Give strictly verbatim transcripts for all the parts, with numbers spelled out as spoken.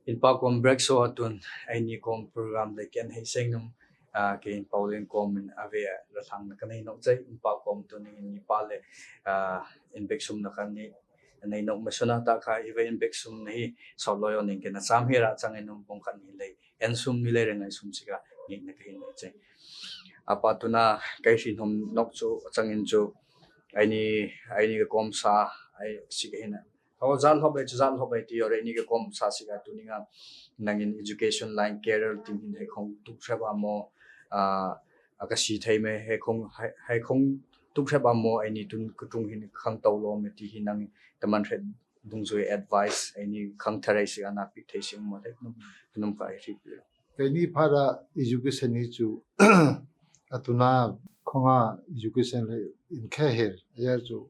Inpa kom break so atun, aini kom program le ken hei seng num, ah, ke in Pauline kom in ave ra thang na kanai nok chai, inpa kom tun in ni pa le, ah, in bek sum na kan ni, nei nok masuna ta kha ive in bek sum na hi, so lo yo ning ke na sam hi ra chang in num pong kan ni le, en sum ni le reng ai sum sika, ni na kahin ni chai. Apa tuna kai ri nom nok chu chang in chu, aini, aini ka kom sa, ai sika hin. Hau zan hop ai chu zan hop ai ti yo re ni ka kom sa sika tu ni nga nang in education line career ting hin hei khong tuk sha ba mo, ah, a ka si thei me hei khong, hei, hei khong tuk sha ba mo aini tun ka tung hin khang tau lo me ti hi nang taman hret dung zui advice aini khang tharai sika na pik thei sing mo thei num, num ka ai ri pi. Kaini phara education hi chu atuna khonga education le in khe her ya chu.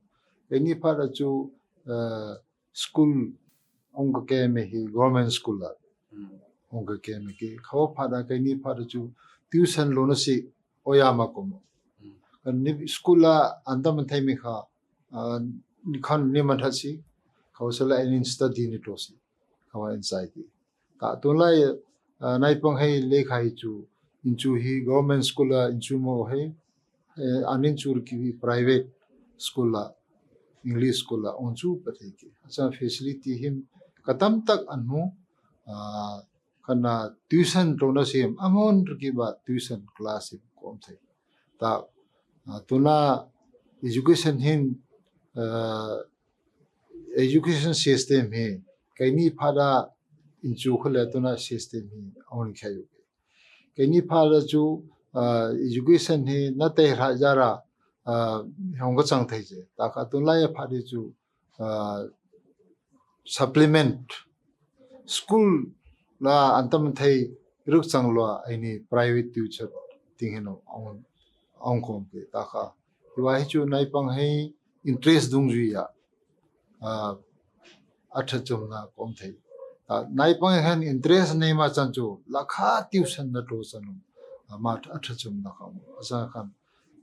Kaini phara chu, uh, school ong ka ke me hi government school la. Mm. Ong ka ke me ki. Khau phara kaini phara chu tuition lo na si oyama komo. Mm. Kan ni school la andam thai me kha, ah, ni khan ni man that si. Khau sala in study ni to si. Khau anxiety. Ta tun lai, ah, nai pang hei le khai chu. In chu hi government school la in chu mo hei. Eh, anin chu ki private school la, English school la, on chu pa thei ki. Asa facility him katam tak an mu, ah, kana tuition to na sim, amon ki ba tuition class him kom thei. Ta, ah, tuna education hin, ah, education system hi, kaini phara in chu khule tuna system hi, on khayu. Kaini phara chu, ah, education hi na te hra jara, ah, hong ka chang thei je. Ta ka tun lai phara chu, ah, supplement school la antam thei ruk chang lo aini private tuition ting hin ong, ong kom ke ta kha. Hiwa hi chu nai pang hei interest dung ju ya. Ah, atha chum na kom thei. Ah, nai pang hen interest nei ma chan chu lakha tuition na to chan um. Ah, ma atha chum na kom. Asa khan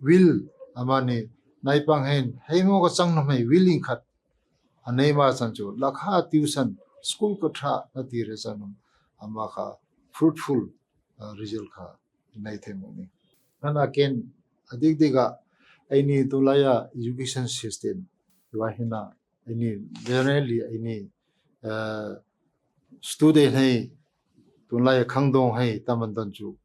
will amani nai pang hen hei mo ka chang na mai will in khat. Anei ma chan chu lakha tuition school ka tha na ti re sa num ama kha fruitful result kha nai thai mo ni. Kana ken adik diga aini tulaya education system wa hina aini generally aini student hai tulaya khangdong hai taman don chu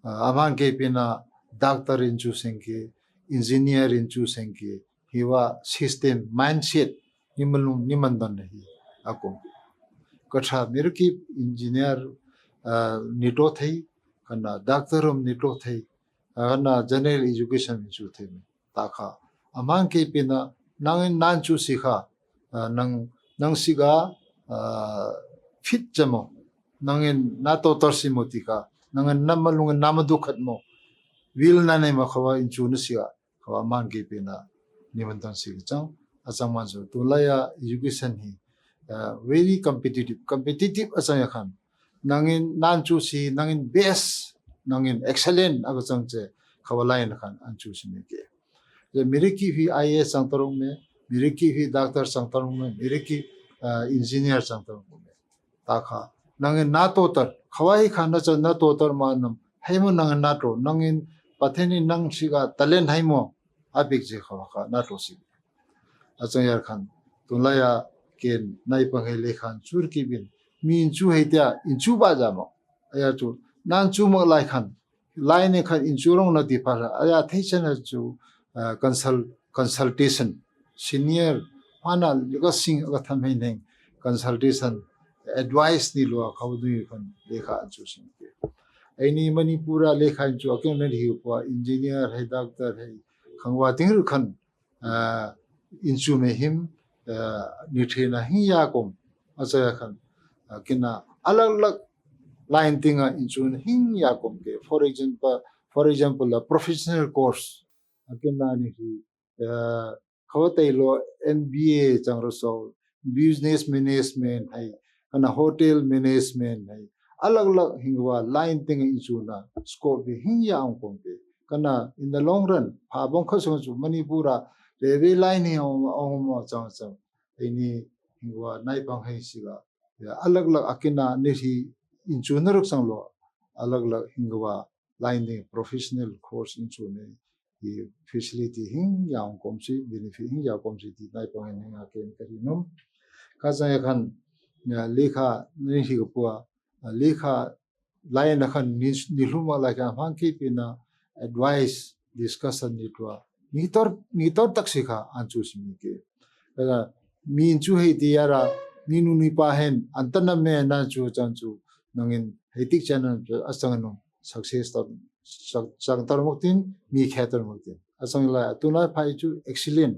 amang ke pina doctor in chu sengke, engineer in chu sengke, hiwa system mindset ni malung ni mandan hi ako. Katha mirki engineer ni to thai, kana doctor um ni to thai, kana general education in chu thai me. Takha amang ke pina nangin nan chu sikha, nang nang siga fit jamo, nangin na to tar simo tika, nangin na malungin na madukhat mo, will na nei ma khawa in chu na siga khawa amang ke pina ni mandan si chang. Achang man chu tulaya education hi very competitive, competitive achang ya khan nangin nan chu si, nangin best, nangin excellent aga chang che khawa line khan an chu si me ke. Je miriki hi I A S chang tarung me, miriki hi doctor chang tarung me, miriki engineer chang tarung me. Takha nangin na to tar khawa hi khan na chang na to tar ma nam hai mo nangin na to, nangin Pathen ni nang siga talent hai mo apik je khawa kha na to si. Achang yar khan tulaya ken nai pang hai le khan chur ki bin mi in chu hai tia in chu ba jamo. Aya chu nan chu mak lai khan lai ne khan in chu rong na ti pha la aya thei chen chu consult consultation senior mana ka sing ka tham hai neng consultation advice ni lo khaw du khan le kha an chu sing ke. Aini Manipura le khan chu akin na hi ko engineer hai doctor hai khangwa ting ru khan in chu me him ni thena hi ya kom acha khan kina alag alag line tinga in chu hin ya kom ke. For example, for example la professional course akina ni hi khawa tai lo M B A chang ro so business management hai kana hotel management hai alag alag hingwa line tinga in chu na scope be hin ya ang kom ke. Kana in the long run pha bong kha so chu Manipura railway line hi ong ong chang chang aini hingwa nai pang hai siga अलग अलग अकिना निरी इंचुनरक संगलो अलग अलग हिंगवा line दे professional course इंचुने ये facility हिंग याम कोमसी benefit हिंग या कोमसी ती नाई पंगे ने आके करी नुम। का संग खन लेखा नहीं ही गपुआ लेखा line अखन निलुमा लाके आफांग के पिना advice discussion नितुआ नितोर नितोर तक सिखा अंचु सिमी के। कदा मी इंचु है दियारा नीनु निपा हेन अंतन में ना चु चंचु नंगिन है तिक चैनल असंगनु success तर चंग तर मुक्तिन मी खे तर मुक्तिन असंग ला तुना फाई चु excellent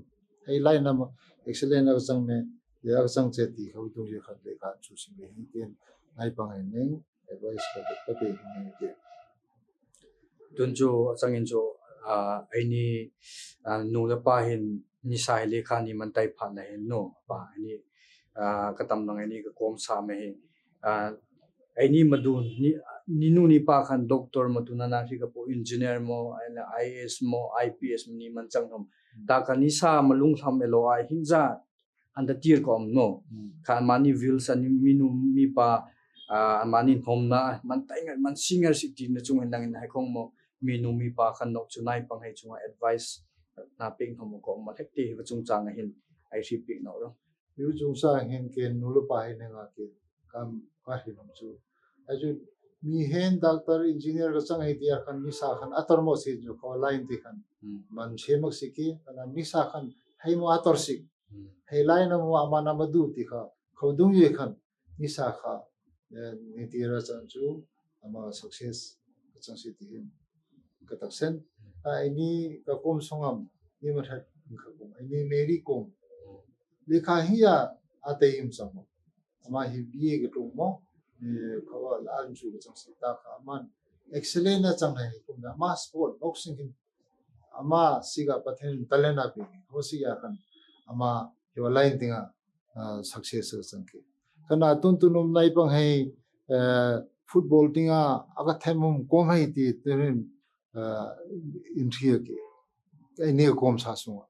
है line नम excellent असंग में या असंग से ती खौ तुम ये खत लेखा चु सिमी ही तेन नाई पंगे नेंग advice का पते ही के। Tun chu achangin chu a aini nu le pa hin nisa hi lekha ni man tai phat na hin nu pa aini ka tam nang aini ka kom sa me hi aini madu ni ni nu ni pa khan doctor madu na na ri ka po engineer mo aina I A S mo I P S ni man chang nom ta ka nisa malung tham elo ai hin ja anda tir ko om no khan mani views ani minu mi pa amani homna man tai ngai man singer si ti na chung hen nang hai khong mo minu mi pa khan nok chu nai pang hai chunga advice na ping hom ko ma thek ti ka chung chang hin ai si ping no ro. Yu chung sa hin ke nu le pa hin nga ke kam ka hin chu ai chu mi hen doctor engineer ka chang hai ti khan nisa khan atar mo si chu ko line ti khan man se mak si ki kana nisa khan hai mo atar si Hei lai na mo ama na madu ti kha khodung ye khan nisa kha ni ti ra chan chu ama success chang si ti hin ka tak sen a ni ka kom songam ni ma that ka kom ni Mary kom lekha hi ya a te im chang ama hi B A ka tung mo ni khawa la an chu ka chang si ta kha man excellent na chang hai kum na ma sport boxing hin ama siga Pathen talent a pi ho siga khan ama hiwa line tinga success ka chang ki kana tun tun um nai pang hai football tinga aka them um kom hai ti tin in thia ki kai ni kom sa sunga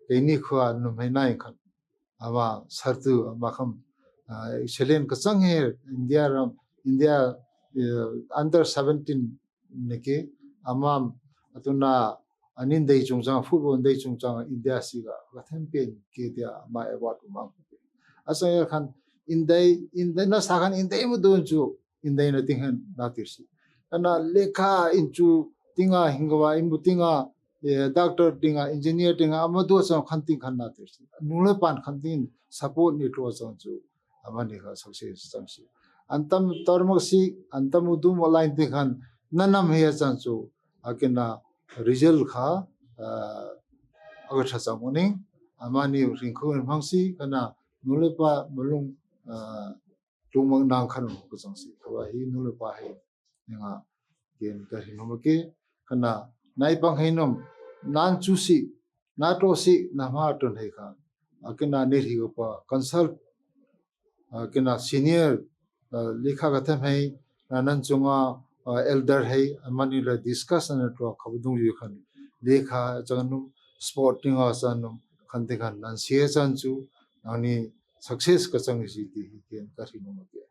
kai ni khwa num hai nai khan ama sartu ama kham excellent kachang he India ram, India under seventeen niki amam atuna anin dei chungchang football dei chungchang India siga gathen pen ke dia ma award mang. Asang ya khan India India na sa khan India mu dun chu India na ting han na tirsi. Ana lekha inchu tinga hingawa inbu tinga doctor tinga engineer tinga amadu chang khan ting khan na tirsi. Nule pan khan tin support ni to chang chu amani kha success chang si. Antam tarmak si antam udum align ting khan nanam he chang chu akina result kha agatha chang uning amani ringkhu mangsi kana nulepa malung tumang nang khan ko chang si. Kawa hi nulepa he nga ken ka hinoma ke kana nai pang he nom nan chu si na to si na ma ton he kha akina ni hi pa consult kina senior lekha ka them hei nan chunga elder hei amani la discuss na to khabdung yu khan lekha chang nu sport tinga chang nu khan te khan nan sia chang chu nani success ka chang si ti hi ken ka hinoma ke.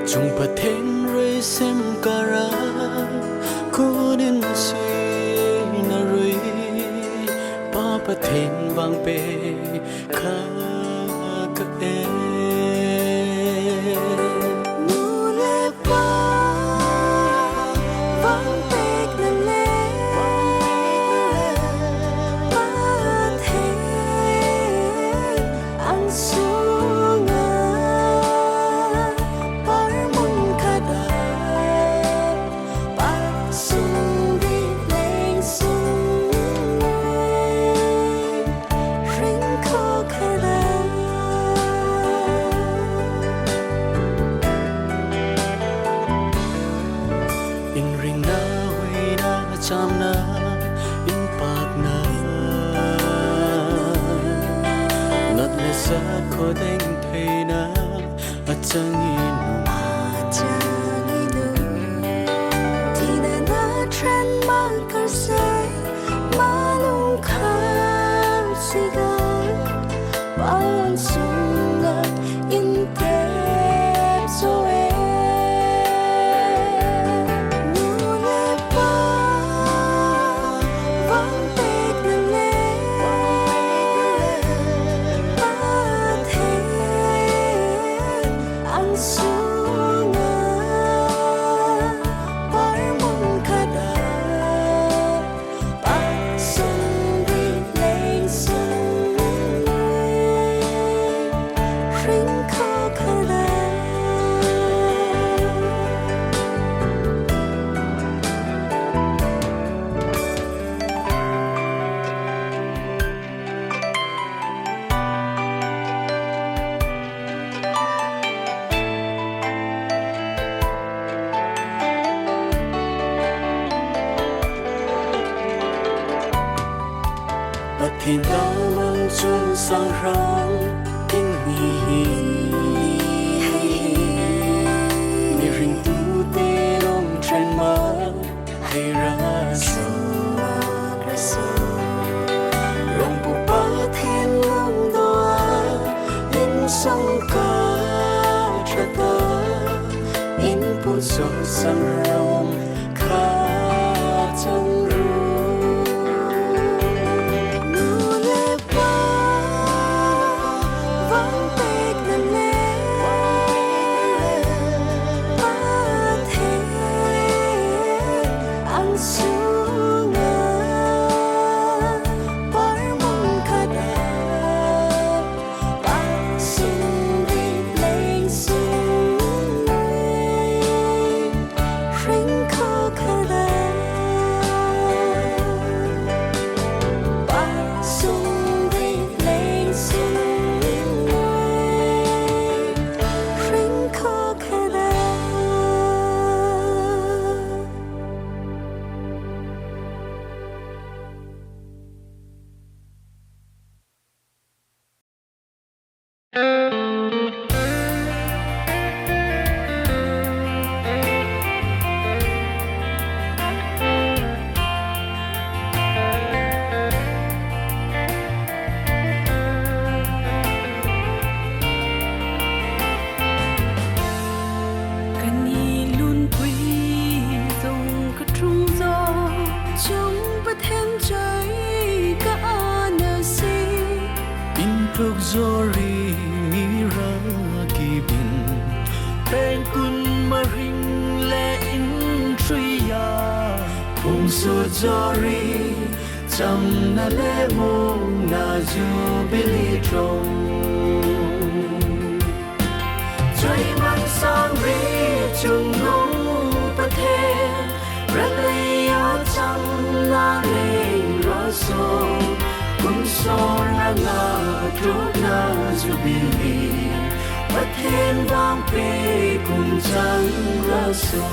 Chung Pathen rui sem kara kunin si na rui pa Pathen vang pe kha ka e. Nu le pa vang pek na le Pathen ang sunga parmun khada. Takho deng theina a chang inu, a chang inu. Tina na tren ma karsai, ma lung kar siga, pawan sunga intep soe. Nu le pa, vang pek na le, pa the, ang sunga, par mun kada. Pathen ta mang chun sang rang ting ni hi. Ni ring tu te long tren ma hei ra sa. Rong pu Pathen long doa in sang ka tra ta. In pun song sang rong kha chang ru. Nu le pa, vang pek na le, pa the, ang sunga, par mun kada. Pak sung ri pleng sung ri, ring kho kada. Sujori chamna le mungna Jubilee trong. Chaimang sangri chungnung Pathen, raleya chamna leng raso, kum soranga trukna Jubilee, Pathen vangpe kum chang raso.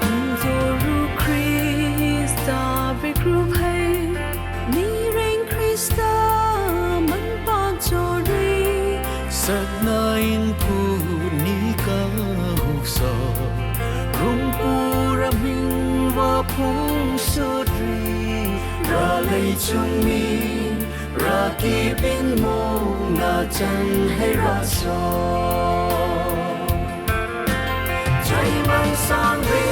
Antoru Krista vekrup hai, nireng Krista manpak chori. Satna inpu nika huksa, rungpura mingwa pung sudri. Ralei chungmi, rakipin mungna chang hai raso. Chaimang sangri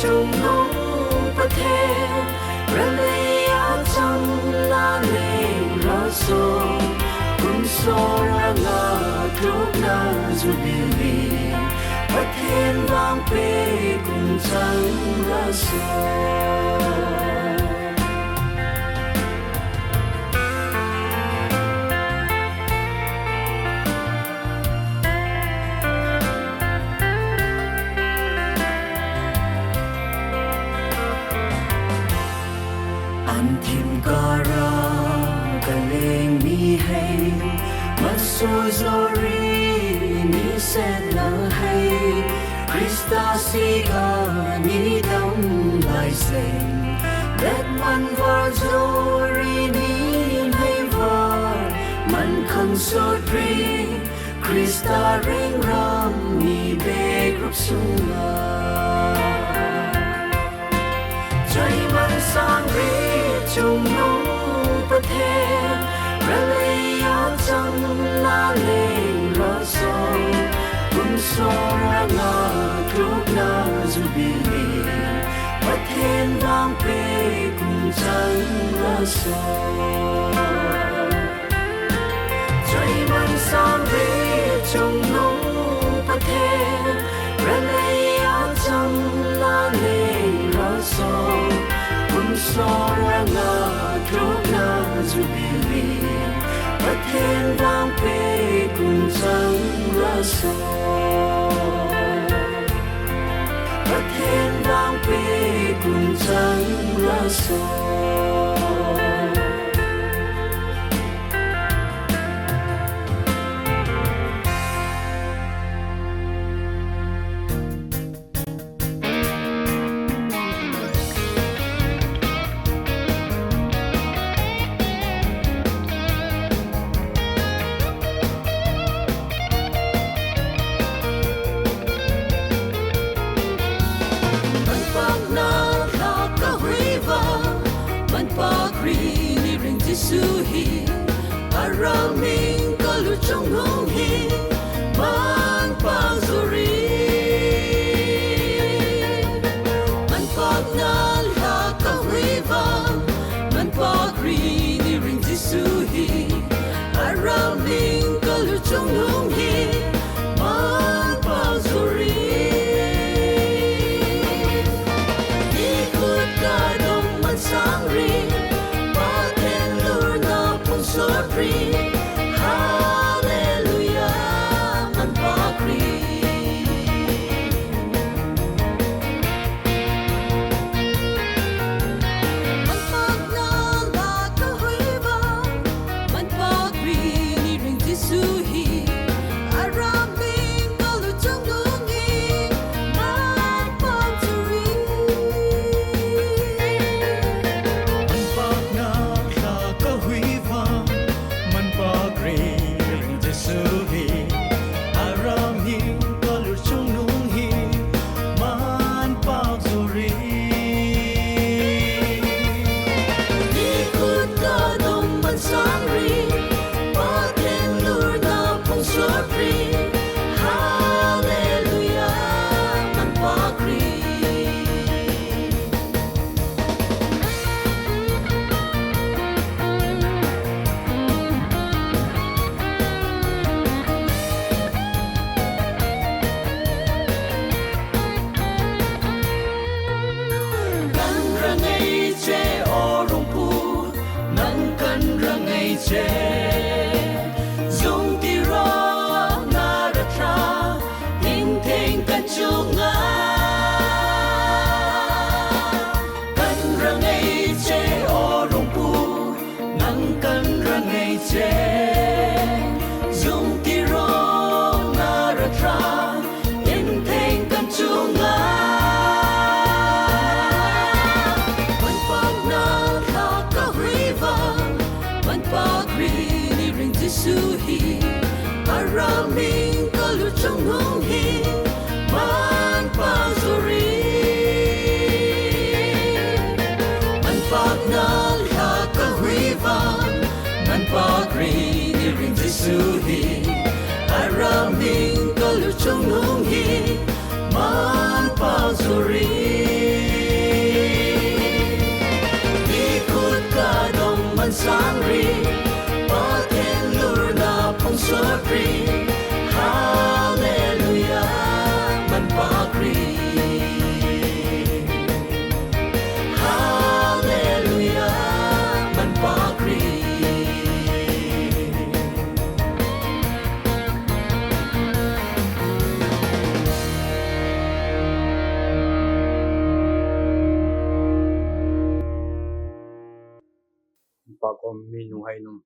chungnung Pathen, raleya chamna leng raso, kum soranga trukna Jubilee, Pathen vangpe kum chang raso. Anthim kara kaleng mi hai, maso zori mi setna hai, Krista siga ni dam lai seng, bet man var zori ni hai var, man khang sodri, Krista ring ram ni be group sunga. Chaimang sangri chungnung Pathen, raleya chamna leng raso, kum soranga trukna Jubilee, Pathen vangpe kum chang raso. Chaimang sangri chungnung Pathen, ꯆꯪꯂꯁꯨ, ꯃꯊꯦꯜ ꯃꯥꯡꯄꯦ ꯀꯨꯟ ꯆꯪꯂꯁꯨ꯫ Manpakna lha kahuiva, manpakri nirin Jisu hi, araming kaluchung nung hi, manpazuri. Manpakna lha kahuiva, manpakri nirin Jisu hi, araming kaluchung nung hi, manpazuri. Ikut kadong mansangri, paten lurna pungsopri. Hallelujah, manpakri. Manpakna lha kahuiva, manpakri nirin Jisu hi, araming kaluchung nung hi, manpazuri. Manpakna lha kahuiva, manpakri nirin Jisu hi, araming kaluchung nung hi, manpazuri. Ikut kadong mansangri, paten lurna pungsopri. Hallelujah, manpakri. Kan rangai che o rungpu, nang kan rangai che. Zung tiro Raming kaluchung nung hi man pazuri, man pagnal ha kahuivan, man pagri irin Jesu hi. Araming kaluchung nung hi man pazuri. Ikut kadong man sangri, pakin lurna pung sotri. Hallelujah, man pakri. Hallelujah, man pakri. Pakom minu hainum,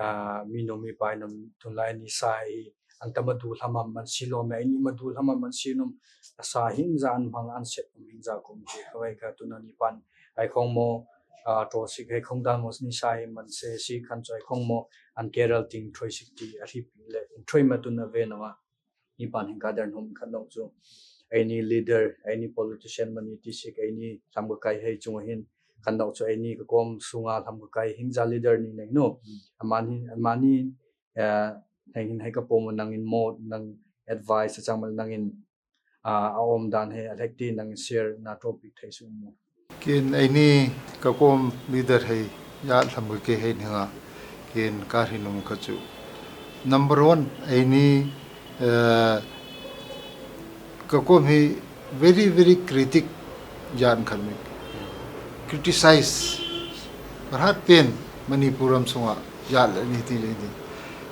ah, minu mi painum tunlai ni sai, ang tamadu lamam man silom, ai ni madu lamam man sinum, sa hinza an mang an set um hinza kum ki kawai ka tuna ni pan, ai kong mo, ah, to sik ai kong dan mo ni sai man se si kan choi kong mo, an keral ting troi sik ti, a hip le, troi matuna ve nama. Ni pan hin kadar num kan nok chu. Ai ni leader, ai ni politician mani ti sik, ai ni lam ka kai hai chung hin kan nok chu, ai ni ka kom sunga lam ka kai hinza leader ni nai no. Amani, amani, eh, nai hin hai ka pom nang in mo, nang advice chang mal nang in, ah, a om dan hai, a lek ti nang in share na topic thai su mo. Kin ai ni ka kom leader hai, ya lam ka ke hai ni nga, kin ka ri num ka chu. Number one, ai ni, eh, ka kom hi very, very critic yan khan mi. Criticize. Parhat pen Manipur am sunga ya le ni ti le ni.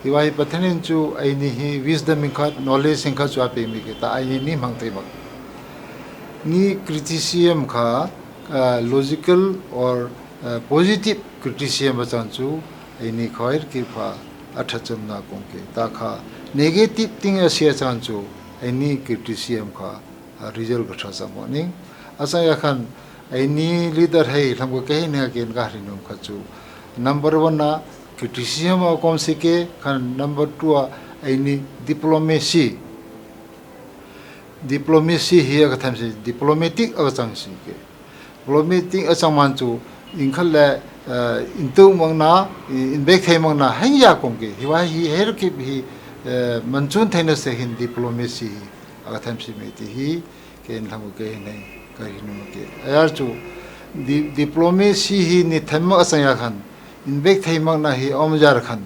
Hi wai Pathanin chu ai ni hi wisdom in khat, knowledge in khat chu ape mi ke ta ai ni mang te mak. Ni criticism kha, uh, logical or, uh, positive criticism a chan chu ai ni khoir ki pha a tha cham na kong ke. Ta kha negative thing a sia chan chu ai ni criticism kha, uh, result ka tha cham mo ni. Asa ya khan ai ni leader hai lam ka ke ne ken ka ri num kha chu. Number one na criticism a kom si ke, khan number two a ꯑꯩꯅꯤ diplomacy, diplomacy ꯍꯤ ꯑꯒ ꯊꯝꯁꯤ, diplomatic ꯑꯒ ꯆꯪꯁꯤ ꯀꯦ꯫ Diplomatic ꯑꯆꯥꯡ ꯃꯥꯟꯆꯨ ꯏꯪꯈꯠꯂꯦ, ꯏꯟꯇꯨꯃꯛꯅ, ꯏꯟꯕꯦꯛ ꯊꯩꯃꯛꯅ ꯍꯩ ꯌꯥꯀꯣꯡꯒꯦ ꯍꯤꯋꯥ ꯍꯤ ꯍꯩꯔꯛꯈꯤꯕ ꯍꯤ ꯃꯟꯆꯨꯟ ꯊꯩꯅꯁꯦ ꯍꯤꯟ diplomacy ꯍꯤ ꯑꯒ ꯊꯝꯁꯤ ꯃꯩꯇꯤ ꯍꯤ ꯀꯦꯟ ꯊꯝꯒꯦ ꯅꯩ ꯀꯔꯤꯅꯣ ꯀꯦ ꯑꯌꯥꯔꯆꯨ diplomacy ꯍꯤ ꯅꯤꯊꯝꯃꯛ ꯑꯆꯥꯡ ꯌꯥꯈꯟ ꯏꯟꯕꯦꯛ ꯊꯩꯃꯛꯅ ꯍꯤ ꯑꯣꯝ ꯌꯥꯔꯈꯟ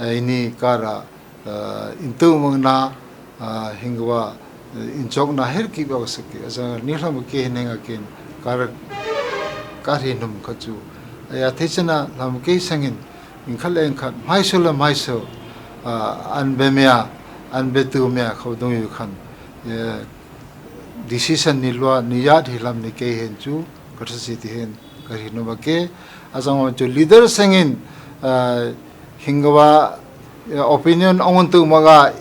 ꯑꯩꯅꯤ car ꯏꯟꯇꯨꯃꯛꯅ ꯍꯤꯡꯒꯋꯥ ꯏꯟꯆꯣꯛꯅ ꯍꯦꯔꯀꯤ ꯕꯥꯎꯁꯛꯀꯤ ꯑꯆꯥ ꯅꯤꯔꯍꯝ ꯀꯦ ꯅꯦꯡ ꯑꯀꯦꯟ ꯀꯥꯔꯛ ꯀꯥꯔꯤ ꯅꯨꯝ ꯈꯠꯆꯨ ꯑꯌꯥ ꯊꯩꯆꯅ ꯂꯝ ꯀꯦ ꯁꯪꯏꯟ ꯏꯟꯈꯠ ꯂꯦꯡꯈꯠ ꯃꯥꯏꯁꯨ ꯂꯝ ꯃꯥꯏꯁꯨ ꯑꯟꯕꯦꯃꯤꯌꯥ ꯑꯟꯕꯦꯇꯨꯃꯤꯌꯥ ꯈꯧꯗꯣꯡ ꯌꯨꯈꯟ decision ꯅꯤ ꯂꯨꯋꯥ ꯅꯤ ꯌꯥꯠ ꯍꯤ ꯂꯝ ꯅꯤ ꯀꯦ ꯍꯦꯟ ꯆꯨ ꯀꯊꯁꯤ ꯇꯤ ꯍꯦꯟ ꯀꯔꯤ ꯅꯨꯃꯛꯀꯦ ꯑꯆꯥ ꯆꯨ leader ꯁꯪꯏꯟ ꯍꯤꯡꯒꯋꯥ opinion ꯑꯉꯣꯟ ꯇꯨꯃꯒ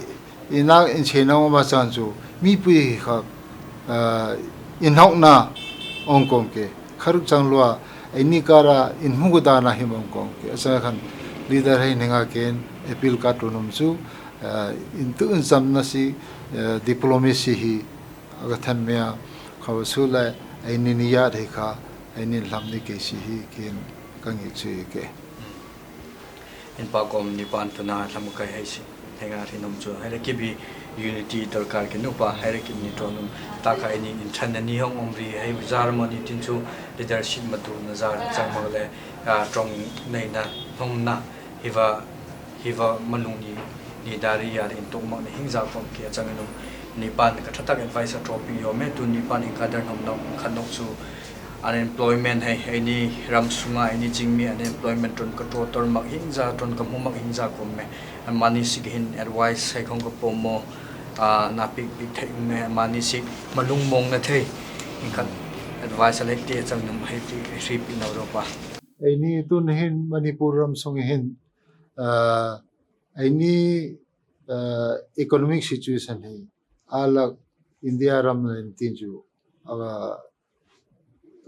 ꯏꯅꯥꯛ ꯏꯟꯁꯦꯅ ꯑꯃ ꯆꯥꯟꯁꯨ ꯃꯤ ꯄꯨꯏꯈꯛ ꯏꯟꯍꯧꯅ ꯑꯣꯡꯀꯣꯡꯀꯦ ꯈꯔꯨꯛ ꯆꯥꯡꯂꯨꯋꯥ ꯑꯩꯅꯤ ꯀꯥꯔ ꯏꯟꯍꯨꯒꯗꯥꯅ ꯍꯤꯃꯣꯡꯀꯣꯡꯀꯦ ꯑꯆꯥꯈꯟ leader ꯍꯩ ꯅꯤꯡꯉꯥꯀꯦꯟ appeal ꯀꯥꯇꯨꯅꯨꯝꯁꯨ ꯏꯟꯇꯨ ꯏꯟꯆꯝꯅꯁꯤ diplomacy ꯍꯤ ꯑꯒ ꯊꯝꯃꯦ ꯈꯕꯁꯨ ꯂꯩ ꯑꯩꯅꯤ ꯅꯤꯌꯥꯠ ꯍꯩꯈꯥ ꯑꯩꯅꯤ ꯂꯝꯅꯤ ꯀꯦꯁꯤ ꯍꯤ ꯀꯦꯟ ꯀꯪꯉꯦꯛꯁꯨ ꯍꯤ ꯀꯦ ꯏꯟꯄꯥ ꯀꯣꯝ ꯅꯤꯄꯥꯟ ꯇꯨꯅ ꯂꯝꯀꯩ ꯍꯩꯁꯤ ꯍꯩꯉꯥ ꯊꯤꯅꯝꯁꯨ ꯍꯩꯔꯛꯈꯤꯕꯤ unity ꯗꯔꯀꯥꯔ ꯀꯤꯅꯨꯄꯥ ꯍꯩꯔꯛꯈꯤꯕ ꯅꯤꯇ꯭ꯔꯣꯅꯨꯝ ꯇꯥꯛꯀ ꯑꯩꯅꯤ ꯏꯟꯊꯟꯅꯅꯤ ꯍꯣꯡ ꯉꯝꯔꯤ ꯍꯩ ꯖꯥꯔ ꯃꯅꯤ ꯇꯤꯟꯁꯨ leadership ꯃꯇꯨꯅ ꯖꯥꯔ ꯆꯪꯃꯒ ꯂꯩ ꯇ꯭ꯔꯣꯡ ꯅꯩꯅ ꯍꯣꯡꯅ ꯍꯤꯕ ꯍꯤꯕ ꯃꯅꯨꯡꯅꯤ ꯅꯤꯗꯥꯔꯤ ꯌꯥꯔ ꯏꯟꯇꯣꯛꯃꯛꯅ ꯍꯤꯡꯖꯥ ꯀꯣꯝꯀꯤ ꯑꯆꯪ ꯏꯅꯨꯝ ꯅꯤꯄꯥꯟ ꯀꯊꯇꯛ advice ꯑꯇ꯭ꯔꯣꯄꯤ ꯌꯣꯝꯃꯦ ꯇꯨ ꯅꯤꯄꯥꯟ ꯏꯪꯀꯥꯗꯔ ꯅꯣꯝꯅꯣꯛ ꯈꯟꯗꯣꯛꯁꯨ unemployment ꯍꯩ ꯑꯩꯅꯤ ꯔꯝ ꯁꯨꯡꯉꯥ ꯑꯩꯅꯤ ꯆꯤꯡꯃꯤ unemployment ꯇ꯭ꯔꯣꯟ ꯀꯇ꯭ꯔꯣ ꯇꯔꯃꯛ ꯍꯤꯡꯖꯥ ꯇ꯭ꯔꯣꯟ ꯀꯝꯍꯨꯃꯛ ꯍꯤꯡꯖꯥ ꯀꯨꯝꯃꯦ ꯃꯥꯅꯤ ꯁꯤꯒ ꯍꯤꯟ advice ꯍꯩꯈꯣꯡ ꯀꯄꯣꯝꯃꯣ ꯅꯥꯄꯤꯛ ꯄꯤꯛ ꯊꯩ ꯎꯝꯃꯦ ꯃꯥꯅꯤ ꯁꯤ ꯃꯂꯨꯡ ꯃꯣꯡꯅ ꯊꯩ ꯏꯪꯈꯠ advice ꯂꯩꯇꯦ ꯆꯪꯅꯝ ꯍꯩ ꯄꯤ ꯍꯩ ꯄꯤꯅꯧꯔꯣꯄꯥ ꯑꯩꯅꯤ ꯇꯨꯟ ꯍꯤꯟ ꯃꯅꯤꯄꯨꯔ ꯔꯝ ꯁꯨꯡ ꯍꯤꯟ ꯑꯩꯅꯤ economic situation ꯍꯤ ꯑꯥꯂꯛ ꯏꯟꯗꯤꯌꯥ ꯔꯝ ꯇꯤꯟꯖꯨ ꯑꯒ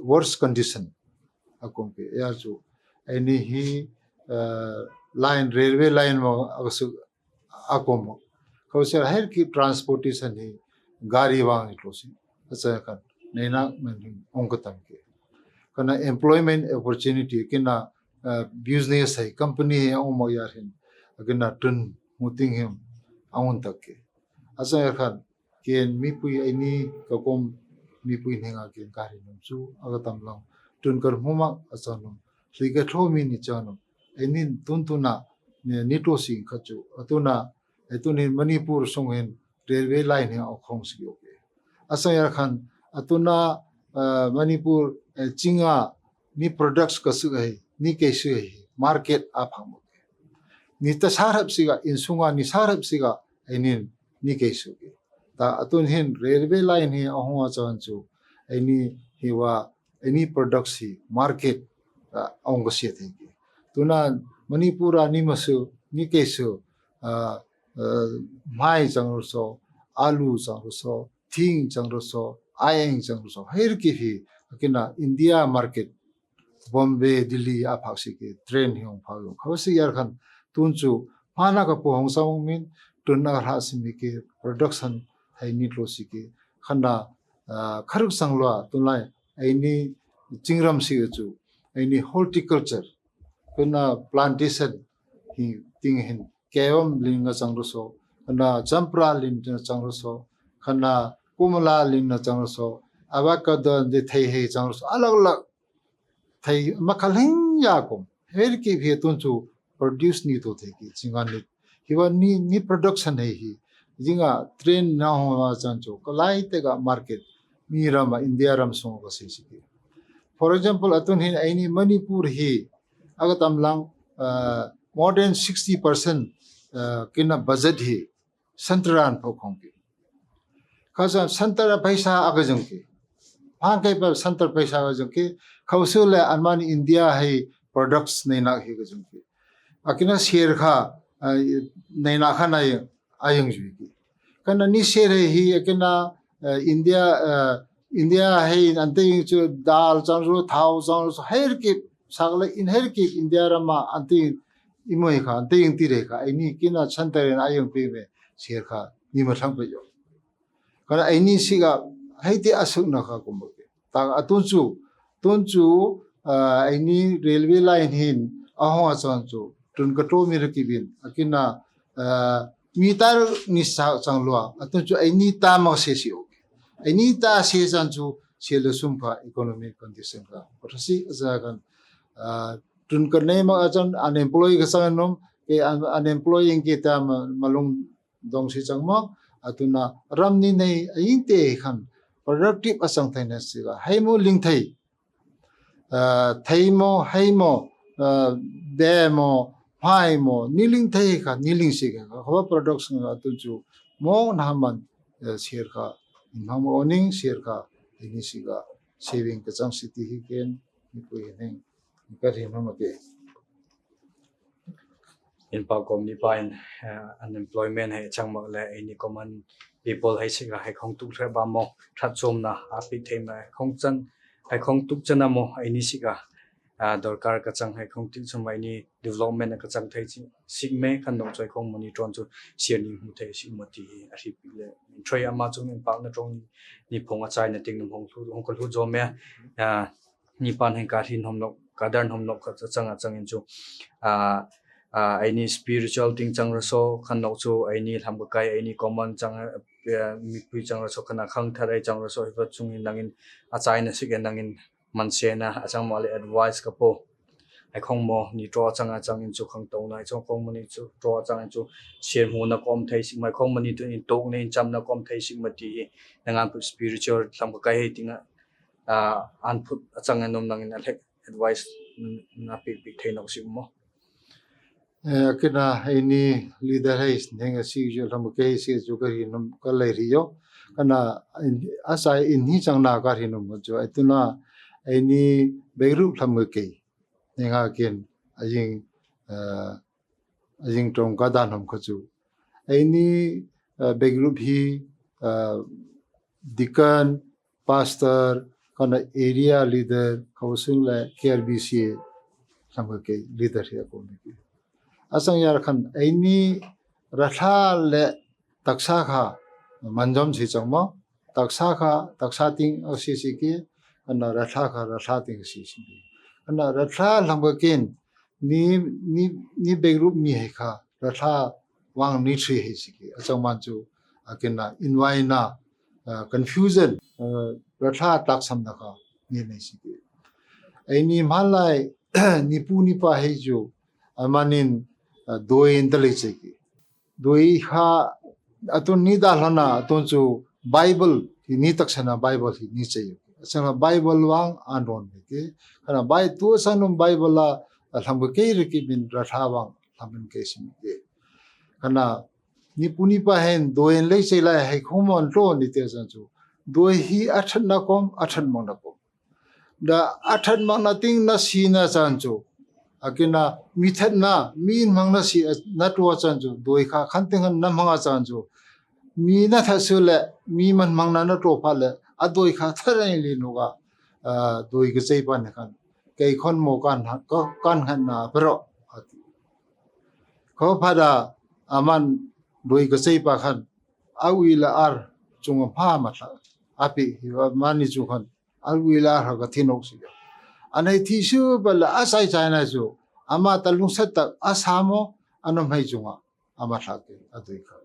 worst condition ꯑꯀꯣꯝ ꯄꯤ ꯌꯥꯔꯁꯨ ꯑꯩꯅꯤ ꯍꯤ line railway line ꯃ ꯑꯒꯁꯨ Akom kau se her ki transportation hi gari wang ni tlo si. Asa kan nena men him ong ka tam ke. Kana employment opportunity kina, uh, business hai company hai ong mo yar hin. Akina tun muting him angun tak ke. Asa kan ken mipui aini ka kom mipui ninga ken kari num su aga tam lang tun kar huma asa num. Hli ka thlo mi ni cha num. Aini tun tuna ni, ni to sing khachu. Atuna, atun hin Manipur sung hin railway line hin au khong si yo ke. Asa yar khan, atuna, uh, Manipur, uh, chinga ni products ka su hai, ni ke su hai, market a phang mo ke. Ni ta sarap siga, insunga ni sarap siga, aini ni ke su ke. Ta atun hin railway line hi ahung a chan chu, aini hiwa, aini products hi market, uh, ong ka siat hai ke. Tuna Manipur a ni masu, ni ke su, uh, uh, mai chang ro so, alu chang ro so, thing chang ro so, ayeng chang ro so, her ki hi, akina India market, Bombay, Delhi a phak si ke, train hi ong phak yong. Khawa si yar khan, tun chu, mana ka po hong sa ong min, tun na ka hra si mi ke, production hai ni tlo si ke, khana, uh, kharuk sang lua, tun lai, aini chingram si ke chu, aini horticulture, kuna plantation, hi ting hin, keom ling nga chang ro so, khana champra ling nga chang ro so, khana kumala ling nga chang ro so, avocado de thei hei chang ro so, alag alag thei makhaling ya kom. Her ki phe tun chu produce ni to thei ki chinga ni. Hiwa ni, ni production hai hi. Jinga train na ho ma chan chu. Kalai te ga market. Mi ram a India ram sung ka si si ki. For example, atun hin aini Manipur hi. Aga tam lang, uh, more than sixty percent, uh, kina budget hi. Central an pho khong ki. Khasan center a paisa aga jong ki. Phang kai pa center paisa aga jong ki. Khausu le anmani India hai products nei na hi aga jong ki. Akina share kha, uh, nei na kha na ayang ju ki. Kana ni share hai hi akina, uh, India, uh, India hai ante chu dal chang ro, thao chang ro, her ki sakle in her ki India rama ante imoi kha, ante yung tire kha, aini kina center na ayong pe me, share kha, ni ma thang pe yo. Kana aini siga, haiti asuk na kha kumbo ke. Ta atun chu, tun chu, ah, aini railway line hin, ahong achang chu, tun ka to mi ra kibin, akina, ah, mi tar ni sa chang lua, atun chu aini ta ma se si o. Aini ta se chan chu, se le sum kha economic condition kha. Kotha si, aza kan, ah, tun ka nei ma achan unemployed ka chang nom, ke un-, unemployed ing ke ta ma, malung dong si chang mo, atuna ram ni nei, aing te khan, productive achang thai na si ga, hai mo ling thai, ah, thai mo, hai mo, ah, be mo, hai mo, ni ling thai kha, ni ling si ga, kha products nga atun chu, mo na man, eh, share kha, in hang mo ning share kha, ini si ga, saving ka chang si ti hi ken, ni ko hi neng, ni ka ri ma ma ke. In pa kom ni pa in, eh, unemployment hai chang mak le, ini common people hai si ga, hai khong tuk thre ba mo, that chom na, a pi thei ma, hai khong chan, hai khong tuk chan na mo, ini si ga, ah, dorkar ka chang hai khong tik chom ma, ini development ka chang thai si, si me kan dong choi khong moni tron chu, share ni mu thai si ma ti, a ri pi le, throi ama chu in pa na trong ni phong a chai na ting nam hong lu, hong ka lu jo me, ah, ni pan hen ka ri nom nok, ka dar nom nok ka chang a chang in chu, ah, ah, aini spiritual ting chang ra so, kan nok chu, aini lam ka kai, aini common chang, eh, mi pui chang ra so, kana khang thar ai chang ra so, hi pa chung in nang in a chai na si ke nang in man se na, achang ma le advice ka po. Ai khong mo, ni tro achang achang in chu khang to na, ai chong khong mo ni chu tro achang in chu share mu na kom thai si, mai khong mo ni tu in tok ne in cham na kom thai si ma ti hi, nang an pu spiritual lam ka kai hai ting a, ah, an phut achang a nom nang in a lek advice na pi pi thai nok si mo. Eh, kina ini leader hai neng a si ju lam ka hai si ju ka ri nom ka lai ri yo. Kana in, asai in hi chang na ka ri nom ju. Ai tuna ini back group lam ka kai. Neng a ken aying, eh, aying trong ka dan nom ka ju. Ini, eh, back group hi, eh, deacon, pastor, kana area leader, kawsung le K R B C A, lam ka kai leader hi a ko ni ki. Achang yar khan, aini ratha le taksa kha manjom si changmo, taksa kha, taksa ting o si si ki, kana ratha kha, ratha ting si si ki. Kana ratha lham ka kin, ni, ni, ni begrup mi hai kha, ratha wang ni thri hai si ki. Achang man chu, akina, inwai na, uh, confusion, uh, ratha tak sam na kha, ni nei si ki. Aini malai, ni pu ni pa hai chu, amanin, uh, doi in da lei che ki. Doi kha, atun ni da hlana, atun chu Bible, hi ni tak sana Bible hi ni che. Achang Bible wang an ron ki. Kana Bai-, tu sanum Bible la, a lham ka kei ri ki bin ratha wang, lham bin kei sim ki. Kana ni pu ni pa hen doi in lei che lai hai khomon to ni te chan chu. Doi hi athat na kom, athat mang na kom. Da athat mang na ting na si na chan chu. Akina mi that na, mi mang na si na to chan chu. Doi kha khan ting khan na mang a chan chu. Mi na that su le, mi man mang na na to pha le, a doi kha that ai li nu ga, a, doi ka chei pa ne khan. Kei khon mo kan ha, ka, kan han na pero. Ati. Kho pha da, aman doi ka chei pa khan. A ui la ar, chung a pha ma tha. Api, hi wa mani chu khan. Alwi la ha ka thinok si. Anai thi su ba la asai chai na su. Ama ta lungsat ta asamo anom hai chunga. Ama thak ke adui kha.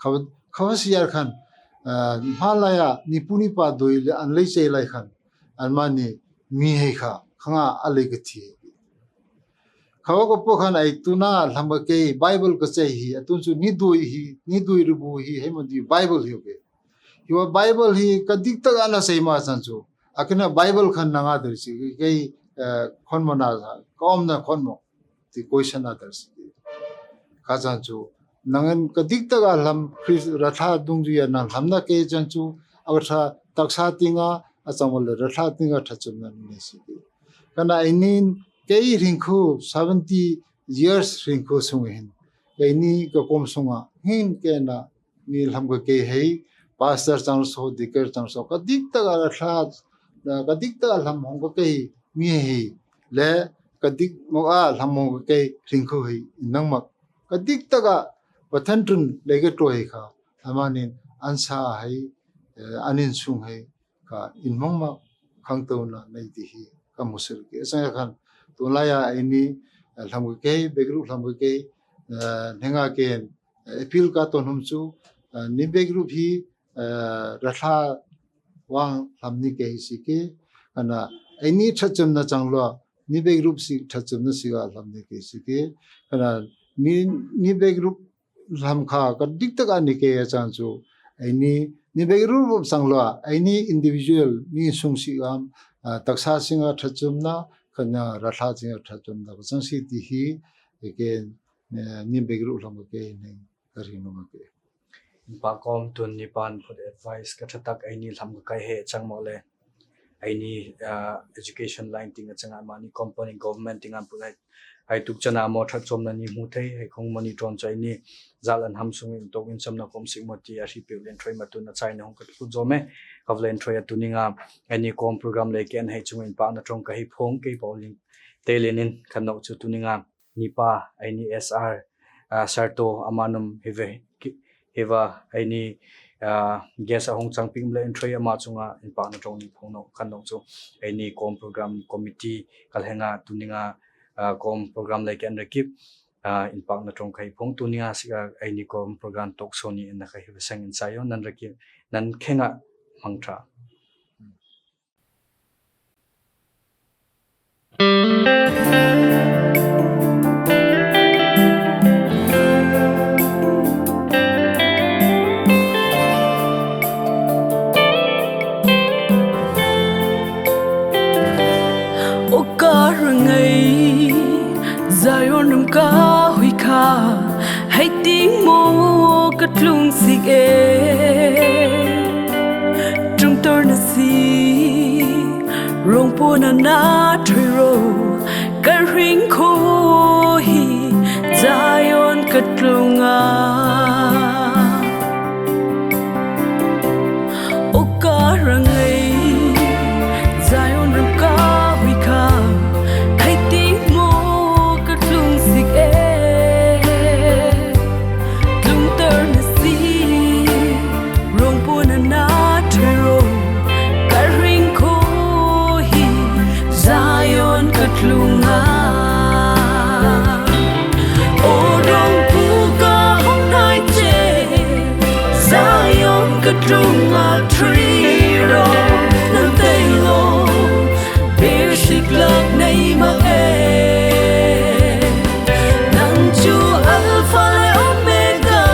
Khawa, khawa si yar khan, ah, malaya ni pu ni pa doi le an lei chei lai khan. An mani mi hai kha. Khanga alei ka thi. Khawa ko po khan ai tuna lham ka kei Bible ka chei hi. Atun su ni doi hi, ni doi rubu hi, hai mo di Bible hi ke. Hiwa Bible hi ka dik tak ana sei ma chan chu. Akina Bible khan nanga der si kei, eh, khon mo na sa, ka om na khon mo. Ti question a der si. Ka chan chu. Nangan ka dik tak a lam Christ ratha dung ju ya nang lam na kei chan chu. Awa tha taksa tinga, a chang wale ratha tinga tha chum na ni si. Kana inin kei ring khu seventy years ring khu sung hin. Kei ni ka kom sunga hin ke na ni lham ka kei hei, pastor chang so, deacon chang so, ka dik tak a la thla, ka dik tak a lham hong ka kei mi hei, le kadik mok a lhamong kei ringkhu hei in nang mak. Kadik taka pathan tun lei ka to hei kha. Amanin ansa hei, eh, anin sung hei kha in mong mak khang to na nei di hi ka musil ke. Asang khan to la ya aini, eh, lham kei, back group lham kei, eh, nenga ken, eh, appeal ka to hum chu, eh, ni back group hi, eh, ratha wang lham ni kei si ke. Kana aini thatchum na chang lo, ni back group si thatchum na si ga lham ni kei si ke. Kana ni, ni back group lham kha kadik taka ni kei a chang chu. Aini, ni back group chang lo, aini individual ni sung si am, ah, taksa singa thatchum na, kana ratha singa thatchum na, chang si di hi, ke, eh, ni back group lham kei ni. Ka ring nung a ke. Inpa kom tun ni pan phut advice ka thatak aini lham ka kai he chang mo le. Aini, ah, education line ting a chang a mani company government ting an put hai, hai tuk chana mo thatchom na ni mu thei, hai khong mani ton chai ni zal an ham sung in tok in sam na kom sik mo ti a hri piu len throi ma tun a chai na hong ka tu zo me. Ka len throi a tu ni nga aini kom program le ken hai chung in pa na trong ka hi phong kei pa ling te len in kan nok chu tu ni nga nipa aini S R, ah, Sarto amanum hive ki-, hiva aini, ah, guest ahong changping le entry ama chunga inpa na tong ni phong no kan no chu aini kom program committee kalhenga tuninga, ah, kom program le ken rakip, ah, inpa na tong kai phong tuninga si, ah, aini kom program talk show ni na kai hive sang in sayo nan rakip nan khenga mangtra. O ka rangai Zion ram ka hui kha, hai ting mo ka tlung sik e. Tung tor na si, rong po na na thui ro, ka ring kho hi, Zion ka tlung a. O ka rangai, Zion ram ka hui kha, hai ting Tunga thri ro nang tei lo, basic lak nei mak e. Nang chu Alpha le Omega,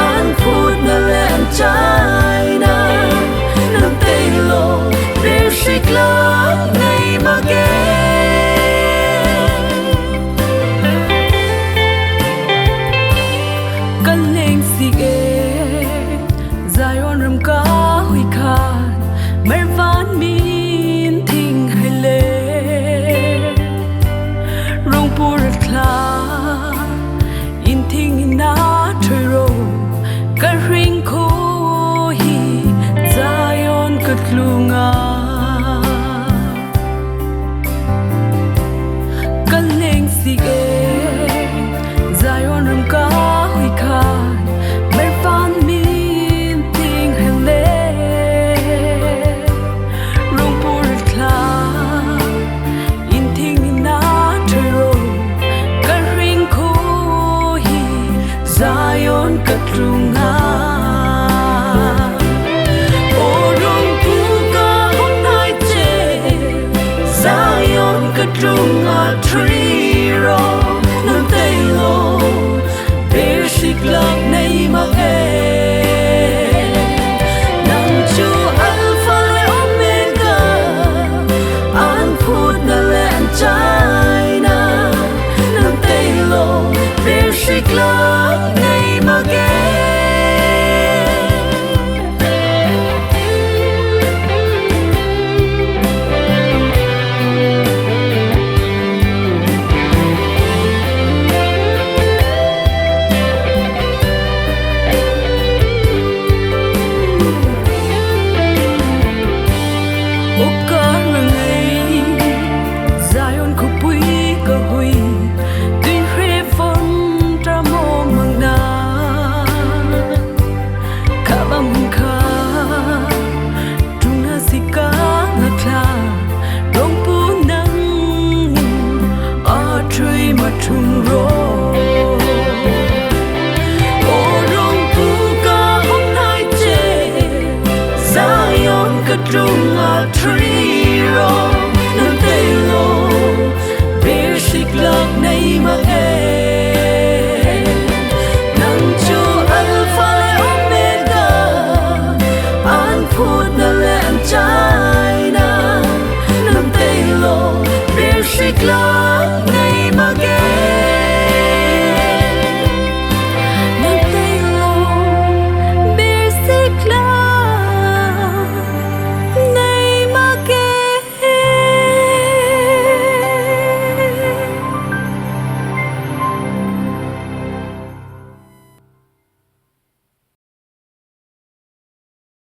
an phutna le an chaina. Nang tei lo, basic lak nei mak e. Kan leng sik e, Zion ram ka hui khan, mervan min thing hai le. Rong pur thla, in thing in na thui ro, ka ring kho hi, Zion ka tlunga. Kan leng sik e, Zion ram ka hui khan, mervan min thing hai le. Rong pur thla, in thing in na thui ro, ka ring kho hi, Zion ka tlunga. O rong pu ka hong nai che, Zion ka tlunga thri ro nang tei lo, basic lak nei mak e. Nang chu Alpha le Omega, an phutna le an chaina. Nang tei lo, basic lak nei mak e. Glow.